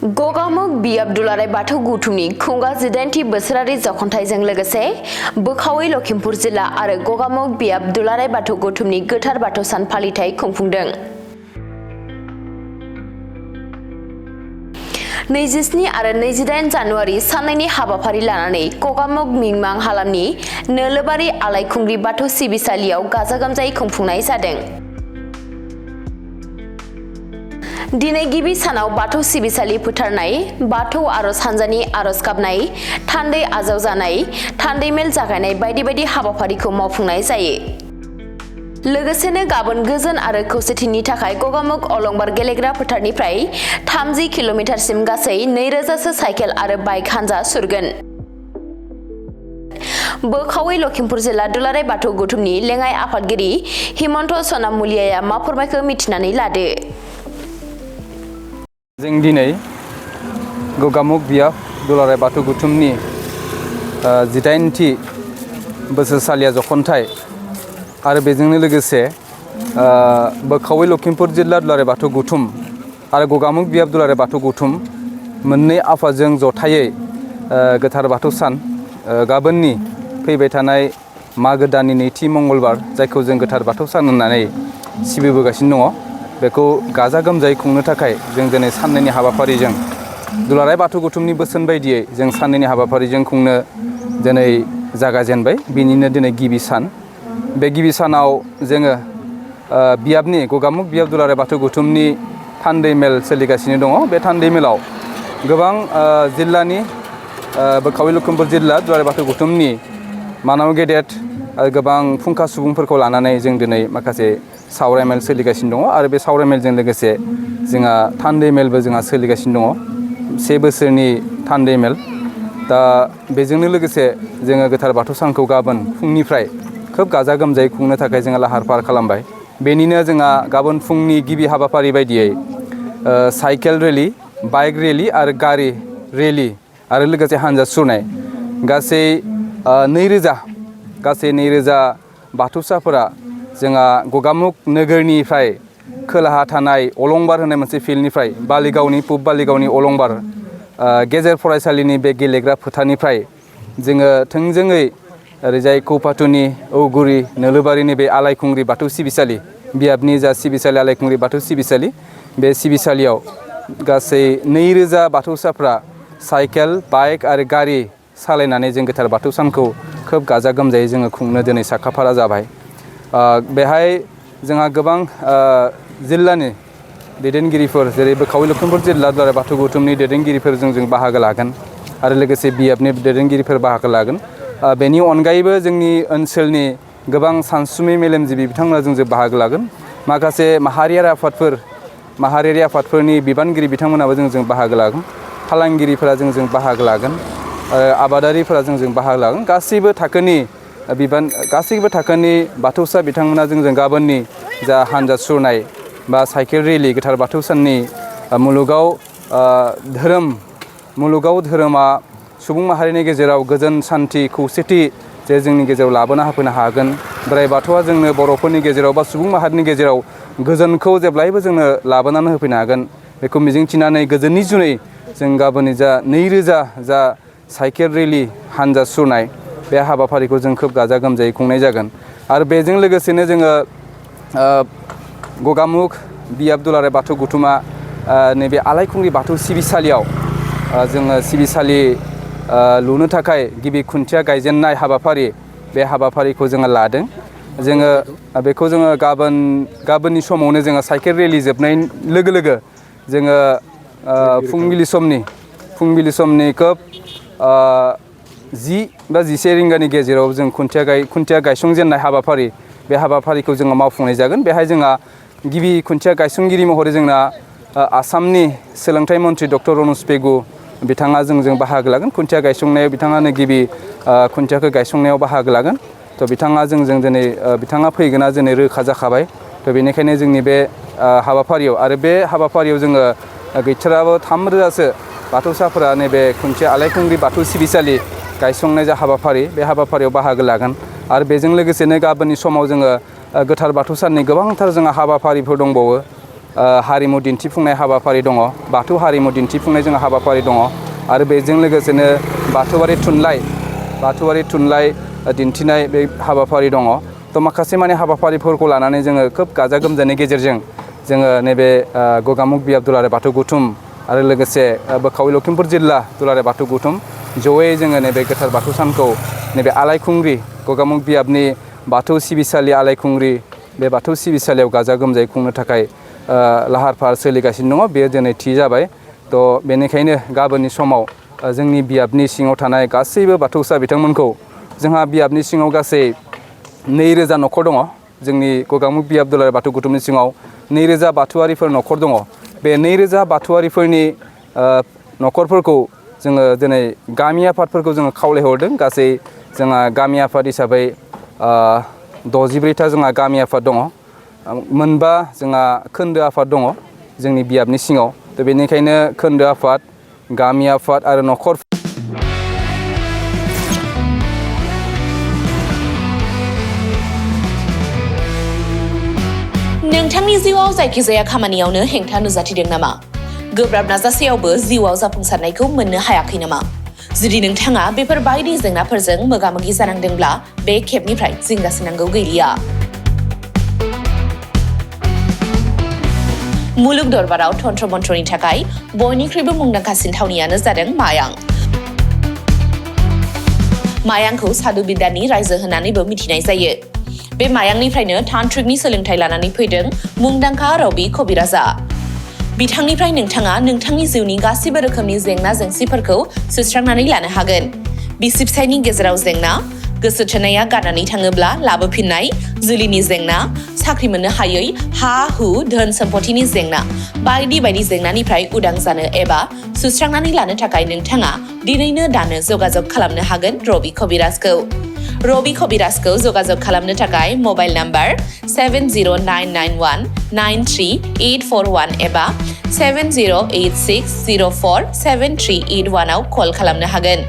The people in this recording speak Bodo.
गगामुग बियाब दुलाराय बाथौ गौथुमनि खुंगा 18थि बोसोरारि जखनथाइजों लोगोसे बोखावै लखिमपुर जिल्ला आरो गगामुग बियाब दुलाराय बाथौ गौथुमनि गोथार बाथौ सान फालिथाय खुंफुंदों। 27 आरो 28 जानुवारि साननैनि हाबाफारि लानानै गगामुग मिंमां हालामनि नोलोबारि आलायखुंग्रि बाथौ सिबिसालियाव गाजा गोमजायै खुंफुंनाय जादों। दिनै गिबि सानाव बाथौ सिबिसालि फोथारनाय, बाथौ आरज हानजानि आरज गाबनाय, थान्दै आजावजानाय, थान्दै मेल जागायनाय बायदि बायदि हाबाफारिखौ मावफुंनाय जायो। लोगोसेनो गाबोन गोजोन आरो खौसेथिनि थाखाय गगामुग अलंबार गेलेग्रा फोथारनिफ्राय 30 किल'मिटारसिम गासै 2000 सो साइकेल आरो बाइक हानजा सुरगोन। बोखावै लखिमपुर जिल्ला दुलाराय बाथौ गौथुमनि लेङाइ आफादगिरि हिमन्त सनामुलियाया मा फोरमायखो मिथिनानै लादो। जों दिनै गगामुग बियाब दुलाराय बाथौ गौथुमनि 18थि बोसोरसालिया जखनथाइ आरो बेजोंनो लोगोसे बोखावै लखिमपुर जिल्ला दुलाराय बाथौ गौथुम आरो गगामुग बियाब दुलाराय बाथौ गौथुम मोननै आफादजों जथायै गोथार बाथौ सान गाबोननि फैबाय थानाय मागो दाननि नैथि मंगलबार जायखौ जों गोथार बाथौ सान होननानै सिबिबोगासिनो दङ। बेखौ गाजा गोमजायै खुंनो थाखाय जों दिनै साननैनि हाबाफारिजों दुलाराय बाथौ गौथुमनि बोसोन बायदियै जों साननैनि हाबाफारिजों खुंनो दिनै जागायजेनबाय। बिनिनो दिनै गिबि सान। बे गिबि सानाव जोङो बियाबनि गगामुग बियाब दुलाराय बाथौ गौथुमनि थान्दै मेल सोलिगासिनो दङ। बे थान्दै मेलाव गोबां जिल्लानि बोखावै लखिमपुर जिल्ला दुलाराय बाथौ गौथुमनि मानाव गेदेर आरो गोबां फुंखा सुबुंफोरखौ लानानै जों दिनै माखासे सावराय मेल सोलिगासिनो दङ आरो बे सावराय मेलजों लोगोसे जोंहा थान्दै मेलबो जोंहा सोलिगासिनो दङ। 1 बोसोरनि थान्दै मेल। दा बेजोंनो लोगोसे जोङो गोथार बाथौ सानखौ गाबोन फुंनिफ्राय खोब गाजा गोमजायै खुंनो थाखाय जोङो लाहार फाहार खालामबाय। बेनिनो जोंहा गाबोन फुंनि गिबि हाबाफारि बायदियै साइकेल रेलि, बाइक रेलि आरो गारि रेलि आरो लोगोसे हानजा सुरनाय गासै 2000 बाथौसाफोरा जोंहा गगामुग नोगोरनिफ्राय खोलाहा थानाय अलंबार होननाय मोनसे फिल्डनिफ्राय बालिगावनि पुब बालिगावनि अलंबार गेजेर फरायसालिनि बे गेलेग्रा फोथारनिफ्राय जोङो थोंजोङै ओरैजाय कौपातुनि औगुरि नोलोबारिनि बे आलायखुंग्रि बाथौ सिबिसालि बियाबनि जा सिबिसालि आलायखुंग्रि बाथौ सिबिसालि बे सिबिसालियाव गासै 2000 बाथौसाफ्रा साइकेल, बाइक आरो गारि सालायनानै जों गोथार बाथौ सानखौ खोब गाजा गोमजायै जोङो खुंनो दिनै साखाफारा जाबाय। बेहाय जोंहा गोबां जिल्लानि दैदेनगिरिफोर जेरै बोखावै लखिमपुर जिल्ला दुलाराय बाथौ गौथुमनि दैदेनगिरिफोरजों जों बाहागो लागोन आरो लोगोसे बियाबनि दैदेनगिरिफोर बाहागो लागोन। बेनि अनगायैबो जोंनि ओनसोलनि गोबां सानसुमै मेलेमजिबि बिथांमोना जों बाहागो लागोन। माखासे माहारियारि आफादफोरनि बिबानगिरि बिथांमोनाबो जों बाहागो लागोन। फालांगिरिफोरा जों बाहागो लागोन। आबादारिफोरा जों बाहागो लागोन। गासैबो थाखोनि बाथौसा बिथांमोना जों गाबोननि जा हानजा सुरनाय बा साइकेल रेलि गोथार बाथौ साननि मुलुगाव धोरोमा सुबुं माहारिनि गेजेराव गोजोन सान्थि खौसेथि जे जोंनि गेजेराव लाबोना होफैनो हागोन। बोराइ बाथौआ जोंनो बर'फोरनि गेजेराव बा सुबुं माहारिनि गेजेराव गोजोनखौ जेब्लायबो जोंनो लाबोनानै होफैनो हागोन। बेखौ मिजिंथिनानै गोजोननि जुनै जों गाबोननि जा 2000 जा साइकेल रेलि हानजा सुरनाय बे हाबाफारिखौ जों खोब गाजा गोमजायै खुंनाय जागोन। आरो बेजों लोगोसेनो जोङो गगामुग बियाब दुलाराय बाथौ गौथुमा नैबे आलायखुंग्रि बाथौ सिबिसालियाव जोङो सिबिसालि लुनो थाखाय गिबि खुन्थिया गायजेननाय हाबाफारि बे हाबाफारिखौ जोङो लादों। बेखौ जोङो गाबोननि समावनो जोङो साइकेल रेलि जोबनाय लोगो लोगो जोङो फुंबिलि समनि खोब 10 बा 11 रिंगानि गेजेराव जों खुन्थिया गायसंजेननाय हाबाफारि बे हाबाफारिखौ जोङो मावफुंनाय जागोन। बेहाय जोंहा गिबि खुन्थिया गायसनगिरि महरै जोंना आसामनि सोलोंथाइ मन्थ्रि डक्टर रनज पेगु बिथाङा जों बाहागो लागोन। खुन्थिया गायसंनायाव बिथाङानो गिबि खुन्थियाखौ गायसंनायाव बाहागो लागोन। बिथाङा दिनै बिथाङा फैगोना दिनै रोखा जाखाबाय। बेनिखायनो जोंनि बे हाबाफारियाव आरो बे हाबाफारियाव जोङो गैथाराबो 3000 सो बाथौसाफोरा नैबे खुन्थिया आलायखुंग्रि बाथौ सिबिसालि गायसंनाय जा हाबाफारि बे हाबाफारियाव बाहागो लागोन। आरो बेजों लोगोसेनो गाबोननि समाव जोङो गोथार बाथौ साननि गोबांथार जोंहा हाबाफारिफोर दंबावो। हारिमु दिन्थिफुंनाय हाबाफारि दङ बाथौ हारिमु दिन्थिफुंनाय जोंहा हाबाफारि दङ आरो बेजों लोगोसेनो बाथौआरि थुनलाइ दिन्थिनाय बे हाबाफारि दङ थ' माखासे माने हाबाफारिफोरखौ लानानै जोङो खोब गाजा गोमजानि गेजेरजों जोङो नैबे गगामुख बियाब दुलाराय बाथौ गौथुम आरो लोगोसे बोखावि लखिमपुर जिल्ला दुलाराय बाथौ गौथुम जयै जोङो नैबे गोथार बाथौ सानखौ नैबे आलायखुंग्रि गगामुख बियाबनि बाथौ सिबिसालि आलायखुंग्रि बे बाथौ सिबिसालियाव गाजा गोमजायै खुंनो थाखाय लाहार फाहार सोलिगासिनो दङ बेयो दिनै थि जाबाय थ' बेनिखायनो गाबोननि समाव जोंनि बियाबनि सिङाव थानाय गासैबो बाथौसा बिथांमोनखौ जोंहा बियाबनि सिङाव गासै 2000 न'खर दङ जोंनि गगामुख बियाब दुलाराय बाथौ गौथुमनि सिङाव 2000 बाथौआरिफोर न'खर दङ बे 2000 बाथौआरिफोरनि न'खरफोरखौ जोङो दिनै गामि आफादफोरखौ जोङो खावलायहरदों गासै जोंहा गामि आफाद हिसाबै 64था जोंहा गामि आफाद दङ मोनबा जोंहा खोन्दो आफाद दङ जोंनि बियाबनि सिङाव थ' बेनिखायनो खोन्दो आफाद गामि आफाद आरो न'खर नोंथांनि जिउआव जायखिजाया खामानियावनो हेंथा नुजाथिदों नामा? गोब्राब नाजासेयावबो जिउआव जाफुंसारनायखौ मोननो हायाखै नामा? जुदि नोंथाङा बेफोर बायदि जेंनाफोरजों मोगा-मोगि जानांदोंब्ला बे खेबनिफ्राय जिंगासिनांगौ गैलिया। मुलुग दरबाराव तन्त्र मन्त्रनि थाखाय बयनिख्रुइबो मुंदांखासिन थावनियानो जादों मायां। मायांखौ साधु बिद्यानि रायजो होननानैबो मिथिनाय जायो। बे मायांनिफ्रायनो तान्त्रिकनि सोलोंथाइ लानानै फैदों मुंदांखा रबि कबिराजा। बिथांनिफ्राय नोंथाङा नोंथांनि जिउनि गासिबो रोखोमनि जेंना जेंसिफोरखौ सुस्रांनानै लानो हागोन। बिसि फिसायनि गेजेराव जेंना, गोसो थोनाया गारनानै थाङोब्ला लाबोफिननाय, जुलिनि जेंना, साख्रि मोननो हायै, हा-हु, धोन सम्पथिनि जेंना, बायदि बायदि जेंनानिफ्राय उदां जानो एबा सुस्रांनानै लानो थाखाय नोंथाङा दिनैनो दानो जगाजग खालामनो हागोन रबि कबिराजखौ। रबि कबिराजखौ जगाजग खालामनो थाखाय मबाइल नाम्बार 7099193841 एबा 7086047381 आव कल खालामनो हागोन।